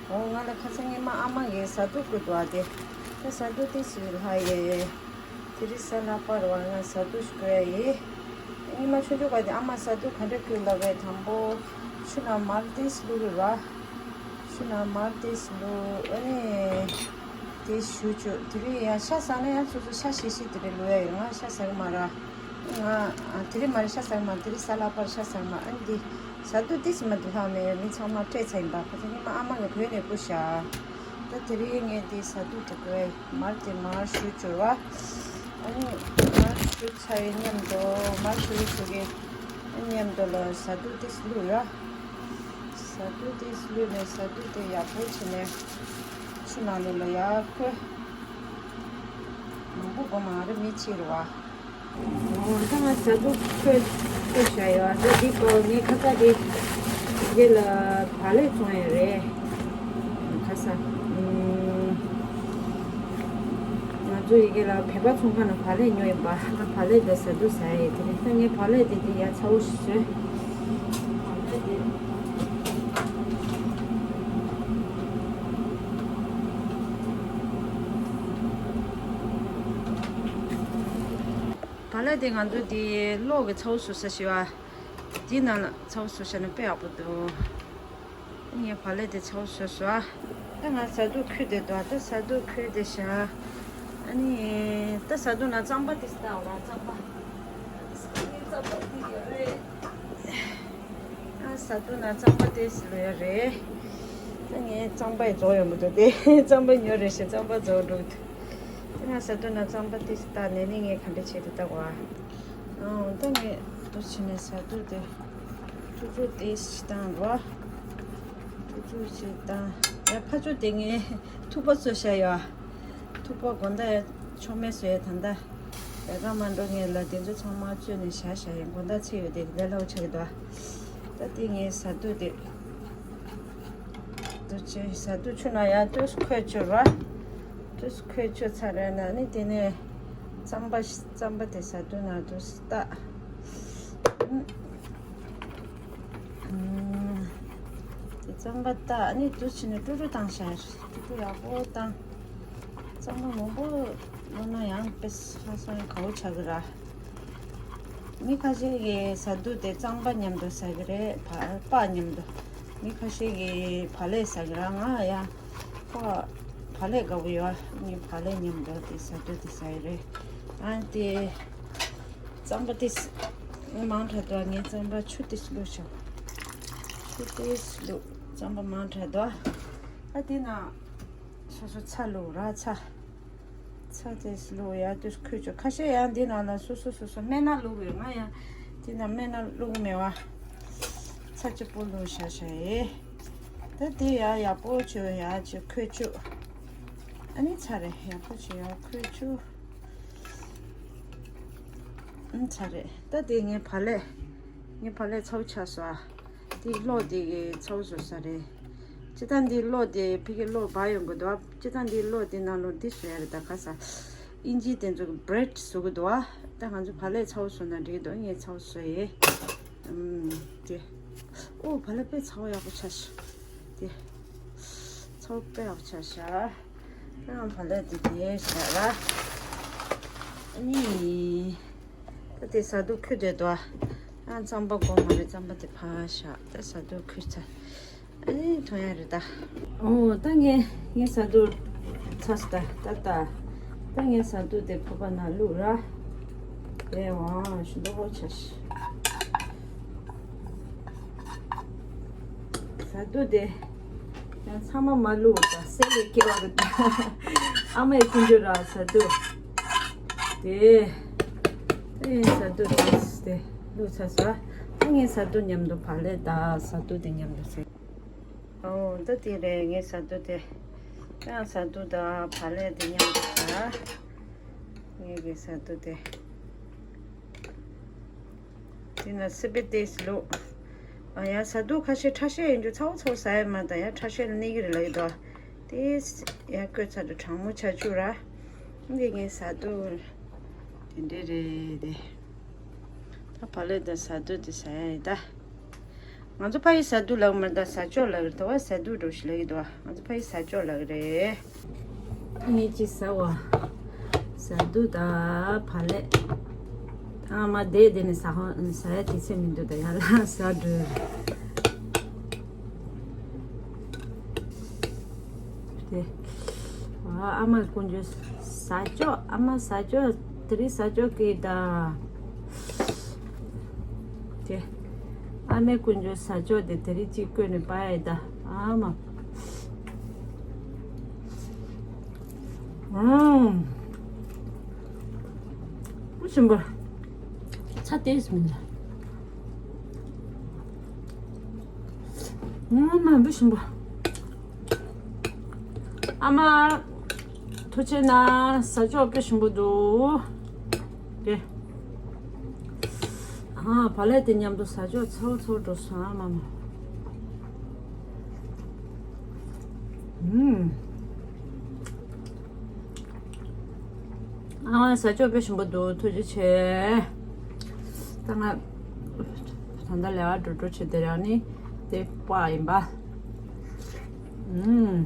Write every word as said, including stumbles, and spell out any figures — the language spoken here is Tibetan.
འོ་ང་ལ་ཁ་སང་ཉི་མ་ཨ་མ་ངས་ཟ་འཐུང་བསྐུར་འདུག་ཨ། དེ་ད་ཟ་འཐུང་ཏིས་ལྷག་ཡེ། དེ་རིང་གཟའ་ལྷག་པ་རེད་བ། ང་ཟ་འཐུང་ཞིག་བསྐུར་ཡ་ཡིན། ཉི་མ་ཆུང་ཆུང་བ་དེ་ཨ་མ་ཟ་འཐུང་ག་འདྲ་བསྐུར་ལབ་པས། དང་པོ་ཆུ་ནང་མར་ཏིས་བླུགས་རེད་བ། ཆུ་ནང་མར་ཏིས་བླུགས། ཨ་ནི་དེ་ཞུ་བཅུག་དེ་རིང་ཡང་ཤ་ཟ་ན་ཡང་སོ་སོ་ཤ་ཤིག་ཤིག་དེ་རིང་བླུགས་ཡ་ཡོད། ང་ཤ་ཟ་གི་མ་རེད། ང་དེ་རིང་མ་རེད་ཤ་ཟ་གི་མ། དེ་རིང་གཟའ་ལྷག་པར་ཤ་ཟ་གི་མ། ཨ་ནི་དེ་ཟ་འཐུང་ཏིས་མ་དེ་ལྷག་མེད། མི་ཚང་མ་སྤྲད་ཚར་ཡིན་པ། ཁ་སང་ཉི་མ་ཨ་མ་ངས་བོད་ནས་བསྐུར་བཞག་ད་དེ་རིང་ངས་འདི་ཟ་འཐུང་དེ་དགོས། མར་དེ་མར་བཞུ་བཅུག་ར། ཨ་ནི་མར་བཞུ་ཚར་བའི་མཉམ་དུ་མར་བཞུ་བཞུ་གི་ཨ་མཉམ་དུ་ལ་ཟ་འཐུང་དེ་བླུགས་ར། ཟ་འཐུང་དེ་བླུགས་ནས་ཟ་འཐུང་དེ་ཡག་པོ་བྱས་ནས་ཆུ་ནང་ལོགས་ལ་ཡར་ཁོལ། མང་པོ་དགོས་མ་རེད། མི་གཅིག་རེད་བ། འོ་ད་ང་ཟ་འཐུང་ཁོལ་ཁོལ་བཞག་ཡོད། ད་འདི་སྐོར་ངས་ཁ་ཁ་དེ་འདི་ལ་བག་ལེབ་བཙོང་ཡ་རེད། ཁ་ས། ང་ཚོ་ཡི་གེ་ལ་བོད་པ་ཚོང་ཁང་ནས་བག་ལེབ་ཉོས་ཡིན་པ། ང་བག་ལེབ་དེ་ཟ་འཐུང་ཟ་ཡ་ཡིན། དེ་རེད། ད་ངས་བག་ལེབ་དེ་དེ་ཡ་ཚ་བོ་ཞིག་བཟོས། བག་ལེབ་དེ། བག་ལེབ་དེ་ང་ཚོ་དེ་གློག་གི་ཚ་བོ་བཟོ་ས་ཞིག་བ། དེ་ནང་ལ་ཚ་བོ་བཟོ་བཞག་ན་དཔེ་ཡག་པོ་འདུག་ངས་བག་ལེབ་དེ་ཚ་བོ་བཟོས་སོང་ཨ། ད་ང་ཟ་འཐུང་ཁོལ་བསྡད་འདུག་ད་ཟ་འཐུང་ཁོལ་བསྡད་ཤག་ཨ་ནི་ད་ཟ་འཐུང་ནང་རྩམ་པ་དེ་ལྟ་བ་ར། རྩམ་པ། རྩམ་པ་དེ་ཡོད་རེད། ཨ་ཟ་འཐུང་ནང་རྩམ་པ་དེ་ལོས་ཡོད་རེད། ད་ངས་རྩམ་པ་ཡི་རྫོགས་ཡོང་གི་འདུག་དེ་རྩམ་པ་ཉོ་རེད་ཞེས་རྩམ་པ་རྫོགས་འགྲོ་གི་འདུག་ད་ང་ཟ་འཐུང་ནང་རྩམ་པ་དེ་ལྟ་ནས་ནི་ངས་ག་འདྲ་བྱེད་དེ་ལྟ་བ། ཨང་ད་ངས་འདུག་བྱས་ནས་ཟ་འཐུང་དེ། ཐུག་ཚུགས་ཏེ་ཞིག་བཏང་རོ། ཐུག་ཚུགས་ཞིག་བཏང་། ཡ་ཕ་ཆུ་དེ་ངས་ཐུག་པ་བཟོས་བཞག་ཡོད། ཐུག་པ་དགོང་དག་ཡ་ཆོ་མེད་བཟོས་ཡ། ད་ལྟ་ལས་ཀ་མ་འགྲོ་ངས་ལ་དེ་ཚོ་ཚང་མ་བཅོས་ནས་བཞག་བཞག་ཡིན། དགོང་དག་ཚེ་ཡོད་དེ་ལས་སླ་བོ་ཆགས་ཀྱི་འདུག་ད་དེ་ངས་ཟ་འཐུང་དེ། འདུག་ཅེས་ཟ་འཐུང་ཆུ་ནང་ཡ་ཏོག་ཙམ་ཁོལ་བཅུག་རོ། ཏོག་ཙམ་ཁོལ་བཅུག་ཚར་རེད་ན་ནི་དེ་ནས་རྩམ་པ་རྩམ་པ་དེ་ཟ་འཐུང་ནང་དུ་བཏགས། ཨུམ། དེ་རྩམ་པ་བཏགས་ནི་འདུག་བྱས་ནས་དཀྲུག་དཀྲུག་བཏང་བཞག་དཀྲུག་དཀྲུག་ཡག་པོ་བཏང་། རྩམ་པ་མང་པོ་བླུགས་ན་ཡང་དཔེ་ཧང་སང་ག་བོ་ཆགས་ཀྱི་ར། མི་ཁ་ཤས་ཀྱིས་ཟ་འཐུང་དེ་རྩམ་པ་མཉམ་དུ་ཟ་གི་རེད། བ་སྤགས་མཉམ་དུ། མི་ཁ་ཤས་ཀྱིས་བག་ལེབ་ཟ་གི་ར། ང་ཡང་སྤགས་བག་ལེབ་དགའ་པོ་ཡོད། ངས་བག་ལེབ་མཉམ་དུ་དེ་ཟ་འཐུང་དེ་ཟ་ཡི་རེད། ཨ་དེ། རྩམ་པ་ཏིས་མང་དྲགས་འདུག་ངས་རྩམ་པ་ཆུ་ཏིས་བླུགས་ཤག་ཆུ་ཏིས་བླུགས། རྩམ་པ་མང་དྲགས་འདུག་ཨ་དེ་ན་སོ་སོ་ཚྭ་བླུགས་ར། ཚྭ། ཚྭ་ཏིས་བླུགས་ཡ་ཏིས་ཁོལ་བཅུག་ཁ་ཤས་ཡང་འདི་ནང་ལ་སོ་སོ་སོ་སོ་སྨན་སྣ་བླུགས་ཡོད། ང་ཡང་འདི་ནང་སྨན་སྣ་བླུགས་མེད་བ། ཚྭ་གཅིག་པོ་བླུགས་བཞག་བཞག་ཡེ། ད་དེ་ཡ་ཡག་པོ་བྱས་ཡ་ཅིག་ཁོལ་བཅུག་ཨ་ནི་ཚར་རེད། ཡག་པོ་བྱས་ཡ་ཁོལ་བཅུག་ཨུམ་ཚར་རེད། ད་དེ་ངའི་བག་ལེབ། ངའི་བག་ལེབ་ཚ་བོ་ཆགས་སོང་ཨ། དེ་གློག་དེ་གི་ཚ་བོ་བཟོ་ས་རེད། སྤྱིར་བཏང་འདི་གློག་དེ་ཕ་གི་གློག་འབར་ཡོང་གི་འདུག་སྤྱིར་བཏང་འདི་གློག་དེ་ནང་ལོགས་འདི་བཟོ་ཡ་རེད། ད་ཁ་ས་ཨིན་ཇི་དེ་ཚོ་གི་བྷི་རེཌ་བཟོ་གི་འདུག་ད་ང་ཚོ་བག་ལེབ་ཚ་བོ་བཟོ་ན་འགྲིག་གི་འདུག་ངས་ཚ་བོ་བཟོ་ཡེ། ཨུམ། དེ། ཨོ་བག་ལེབ་དཔེ་ཚ་བོ་ཡག་པོ་ཆགས་ཤག་དེ། ཚ་བོ་དཔེ་ཡག་པོ་ཆགས་ཤག་ཡང་བག་ལེབ་དེ་དེ་བཞག་ར། ཨ་ནི། ད་དེ་ཟ་འཐུང་ཁོལ་བསྡད་འདུག་ཨ་རྩམ་པ་དགོས་མ་རེད། རྩམ་པ་དེ་ཕར་བཞག་ད་ཟ་འཐུང་ཁོལ་ཚར། ཨ་ནི་ཐོན་ཡ་རེད་ད། ཨོ་ད་ངས་ངས་ཟ་འཐུང་ཚར་སོང་ད། ད་ད། ད་ངས་ཟ་འཐུང་དེ་ཕོར་པ་ནང་བླུགས་ར། རེད་བ། ཞུ་མདོག་ཁ་པོ་ཆགས་ཤག་ཟ་འཐུང་དེ། ཡང་ཚང་མ་མ་བླུགས་པ་སེ་ལས་སྐྱེ་བ་རེད་ད། ཨ་མའི་ཀུན་སྤྱོད་ར་ཟ་འཐུང་དེ། དེ་ཟ་འཐུང་དེ་དེ་བླུགས་ཚར་སོང་། ད་ངས་ཟ་འཐུང་མཉམ་དུ་བག་ལེབ་དང་ཟ་འཐུང་དེ་མཉམ་དུ་བཟས། ཨོ་ད་དེ་རེད། ངས་ཟ་འཐུང་དེ། ཡང་ཟ་འཐུང་དང་བག་ལེབ་དེ་མཉམ་དུ་བཟས། ངས་གི་ཟ་འཐུང་དེ། དེ་ན་སི་པེ་ཏེས་ལུག་ཨ་ཡ་ཟ་འཐུང་ཁ་ཤས་ཁྲ་ཤས་ཡིན་རྒྱུ་ཚ་བོ་ཚ་བོ་ཟ་ཡ་མ་ད་ཡ་ཁྲ་ཤས་ལ་གནས་ཀྱི་རེད་ལབ་ཀྱི་འདུག་དེ་ཡ་བསྐོལ་ཚར་དུས་གྲང་མོ་ཆགས་བཅུག་ར། འདི་ངས་ཟ་འཐུང་དེ་འདྲས་རེད་དེ། ད་བག་ལེབ་དང་ཟ་འཐུང་དེ་ཟ་ཡ་ཡིན་ད། ང་ཚོ་ཕ་ཡི་ཟ་དུ་ལབ་མི་འདུག་ཟ་ཅོག་ལབ་ཀྱི་རེད། ད་བ་ཟ་དུ་འགྲོ་ཞིག་ལབ་ཀྱི་འདུག་ང་ཚོ་ཕ་ཡི་ཟ་ཅོག་ལབ་ཀྱི་རེད། ངས་ཅི་ཟ་བ། ཟ་དུ་ད་བ་ལེ། ཨ་མ་བསྡད་བསྡད་ནས་ཟ་ཧོ་ཟ་ཡ་དེ་ཚད་མི་འདུག་ད་ཡ་ལ་ཟ་འགྲོ། དེ། ཨ་མ་དཀོན་མཆོག་ཟ་ཅོག་ཨ་མ་ཟ་ཅོག་དེ་རིང་ཟ་ཅོག་གི་ད། དེ། ཨ་མའི་དཀོན་མཆོག་ཟ་ཅོག་དེ་དེ་རིང་གཅིག་བསྐོལ་ནས་པ་ཡ་ད་ཨ་མ། ཨང་། སྤུ་ཞིམ་པོ། ཚ་ཏེས་མིན་ལ། ཨང་མ་སྤུ་ཞིམ་པོ། ཨ་མ། ཐུགས་རྗེ་གནང་། ཟ་ཅོག་དཔེ་ཞིམ་པོ་འདུག་དེ། ཨ་བ་ལེ་དེ་མཉམ་དུ་ཟ་ཅོག་ཚ་བོ་ཚ་བོ་འགྲོ་སོང་ཨ་མ་མ། ཨུམ། ཨ་ཟ་ཅོག་དཔེ་ཞིམ་པོ་འདུག་ཐུགས་རྗེ་ཆེ། ད་ང་ད་ལྟ་ལས་ཀ་འགྲོ་འགྲོ་བྱེད་དེ་རང་ནི་དེ་པ་ཡིན་པ། ཨུམ།